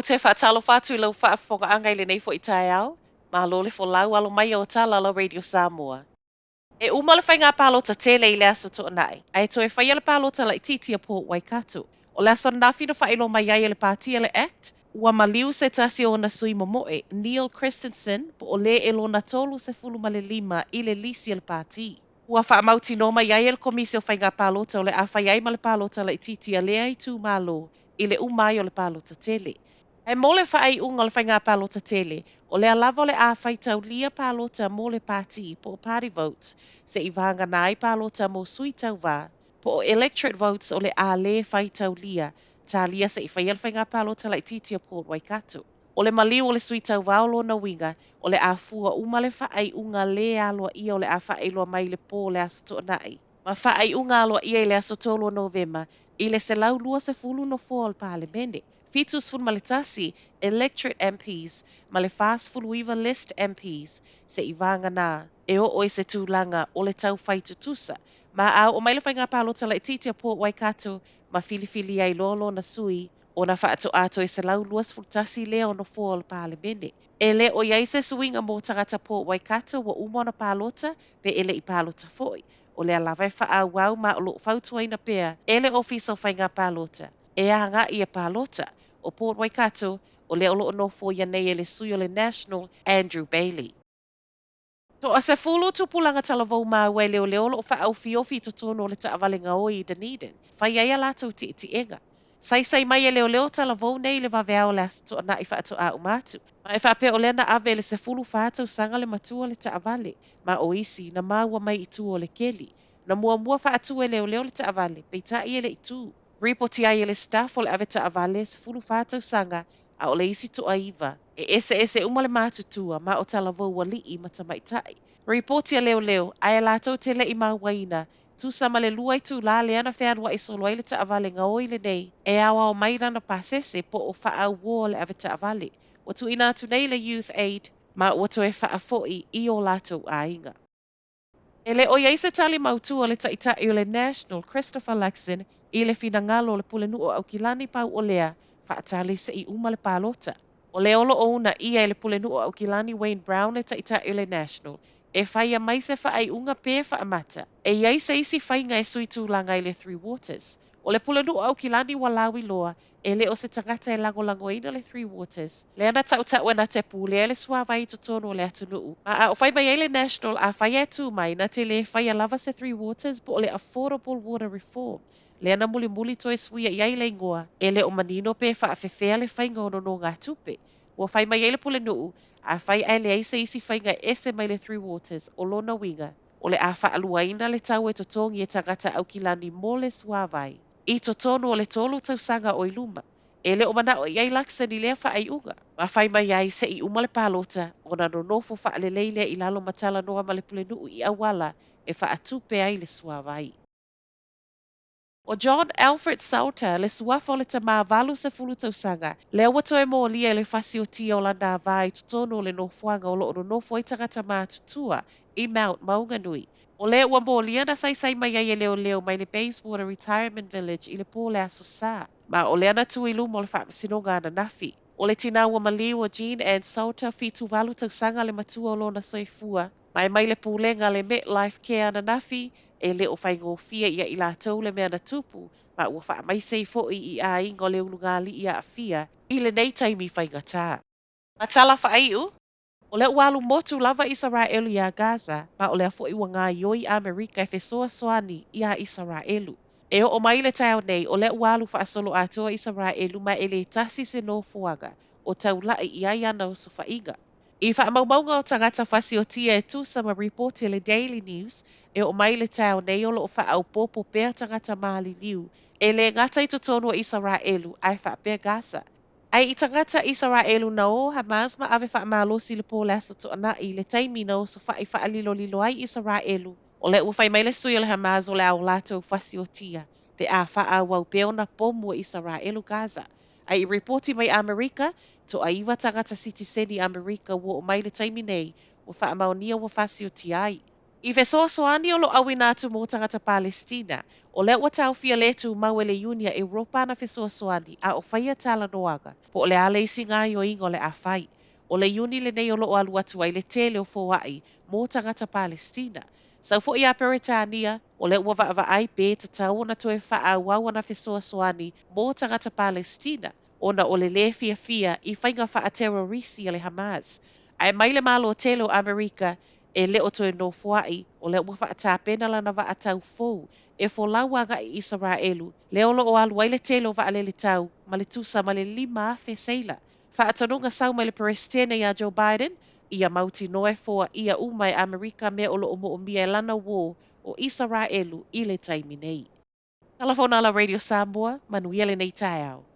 Ou te faatalofa atu i lau faafofogaaga i lenei foi taeao. Malo le folau, alo mai o tala lau Radio Samoa. E uma le faiga palota tele i le aso Toonai, ae toe faia le palota laitiiti a Port Waikato. O le aso ananafi na faailoa mai ai e le pāti a le ACT, ua maliu se tasi o ona sui momoe, Neil Christensen, po o lē e lona 35 i le lisi a le pāti. Ua faamautinoa mai ai e le Komisi o Faiga Palota o le a fai ai ma le palota laitiiti a lea itumalo i le uma ai o le palota tele. Ae mo le faaiuga o le faiga palota tele, o lea lava o le a faitaulia palota mo le pāti po o party votes seia vagana ai palota mo sui tauva po o electorate votes o le a lē faitaulia, talia seia faia le faiga palota laitiiti a Port Waikato. O le maliu o le sui tauva o lona uiga, o le a fua uma le faaiuga lē aloaia o le a faailoa mai le pō o le aso Toonai ma faaiuga aloaia i le aso 3 o Novema i le 120 nofoa o le Palemene, 71 electorate MPs ma le 49 list MPs, seia vagana e oo i se tulaga o le taufai tutusa. Ma a oo mai le faiga palota laitiiti a Port Waikato ma filifili ai loa lona sui, ona faatoa toe 121 lea o nofoa o le Palemene. E le o i ai se suiga mo tagata Port Waikato ua uma ona palota pe e le i palota foi. O lea lava e faaauau ma o loo fautuaina pea e le Ofisa o Faiga Palota e agai e palota. O Port Waikato, o lea o loo nofoia nei e le sui o le National, Andrew Bailey. Toa 10 tupulaga talavou maua e leoleo o loo faaofiofi i totonu o le taavale gaoi i Dunedin. Fai ai a latou tietiega. Saisai mai e leoleo talavou nei i le vaveao o le aso Toonai faatoa uma atu. Ma e faapea o lea na ave i le 14 tausaga le matua o le taavale, ma o isi na maua mai i tua o le keli. Na muamua faatu e leoleo le taavale, peitai e le i tu. Ripoti ai e le staff o le ave taavale 14 tausaga, a o le isi toaiva. E eseese uma le matutua ma o talavou alii ma tamaitai. Ripoti a leoleo, ae latou te le i mauaina, tusa ma le 2 itulā lea na fealuai solo ai le taavale gaoi lenei, e aoao mai lana pasese po o faaauō le ave taavale. Ua tuuina atu nei le Youth Aid ma ua toe faafoi i o latou aiga. E le o i ai se tali mautū a le taitai o le National, Christopher Luxon, i le finagalo o le Pulenuu o Aukilani Pau'olea, faatali seia uma le palota. O lea o loo uunaia e le Pulenuu o Aukilani Wayne Brown le taitai o le National, e faia mai se faaiuga pe faamata e i ai se isi faiga e sui tulaga i le Three Waters. O le Pulenuu o Aukilani ua lauiloa, e le o se tagata e lagolagoina le Three Waters, lea na tautau e na te pulea le suāwai i totonu o le atunuu. Ma a o fai mai ai le National a fai e tu mai na te lē faia lava se Three Waters po o le Affordable Water Reform, lea na mulimuli toe suia i ai le igoa, e le o manino pe faafefea le faiga o nonogatupe. Ua fai mai ai le Pulenuu, a fai ae leai se isi faiga e ese mai le Three Waters, o lona uiga, o le a faaluaina le tau e totogi e tagata Aukilani mo le suāwai i totonu o le 3 tausaga o i luma. E le o manao i ai Luxon i lea faaiuga. Ma fai mai ai seia uma le palota, ona nonofo faalelei lea i lalo ma talanoa ma le Pulenuu i auala e faatupe ai le suāwai. O John Alfred Salter, le suafa o le tamā 80 tausaga, lea ua toe molia i le fasiotia o lana ava i totonu o le nofoaga o loo nonofo ai tagata matutua i Mount Maunganui. O lea ua molia na saisai mai ai e leoleo mai le Bayswater Retirement Village i le pō o le aso Sā. Ma o lea na tu i luma o le faamasinoga ananafi. O le tinā ua maliu o Jean Ann Salter, 78 tausaga le matua o lona soifua. Ma e mai le pulega le MetLife Care ananafi, e le o faigofie ia i latou le mea na tupu, ma ua faamaise foi i aiga o le ulugalii aafia i lenei taimi faigatā. Ma tala faaiu, o lea ua alu motu lava Isaraelu iā Gaza, ma o lea foi ua gaioi Amerika e fesoasoani iā Isaraelu. E oo mai le taeao nei, o lea ua alu faasoloatoa Isaraelu ma e le tasi se nofoaga o taulai i ai ana osofaiga. I faamaumauga o tagata fasiotia e tusa ma ripoti a le Daily News, e oo mai le taeao nei o loo faaopoopo pea tagata maliliu e lē gata i totonu o Isaraelu ae faapea Gaza. Ae i tagata Isaraelu na o Hamas ma ave faamalosi i le pō o le aso Toonai i le taimi na osofai faalilolilo ai Isaraelu, o lea ua fai mai le sui o le Hamas o le a o latou fasiotia pe a faaauau pea ona pomu e Isaraelu Gaza. Ae i ripoti mai Amerika, toaiva tagata sitiseni Amerika ua oo mai le taimi nei ua faamaonia ua fasiotia ai. I fesoasoani o lo o auina atu mo tagata Palestina, o lea ua taofia le tumau e le Iuni a Europa ana fesoasoani a o faia talanoaga po o le a le isi gaoioiga o le a fai. O le Iuni lenei o lo o alu atu ai le tele o foai mo tagata Palestina. Sau foi ia Peretania, o lea ua vaavaai pe tatau ona toe faaauau ana fesoasoani mo tagata Palestina ona o le lē fiafia i faiga faaterorisi a le Hamas. Ae mai le Malo tele o Amerika e le o toe nofoaʻi, o lea ua faatapena lana vaa tau fou e folau agai i Isaraelu, lea o lo o alu ai le tele o vaalele tau ma le tusa ma le 5,000 seila. Faatonuga sau mai le Peresetene ia Joe Biden, ia mautinoa e foaia uma e Amerika mea o lo o moomia e lana uō o Isaraelu i le taimi nei. Tala Fonala Radio Samoa, manuia lenei taeao.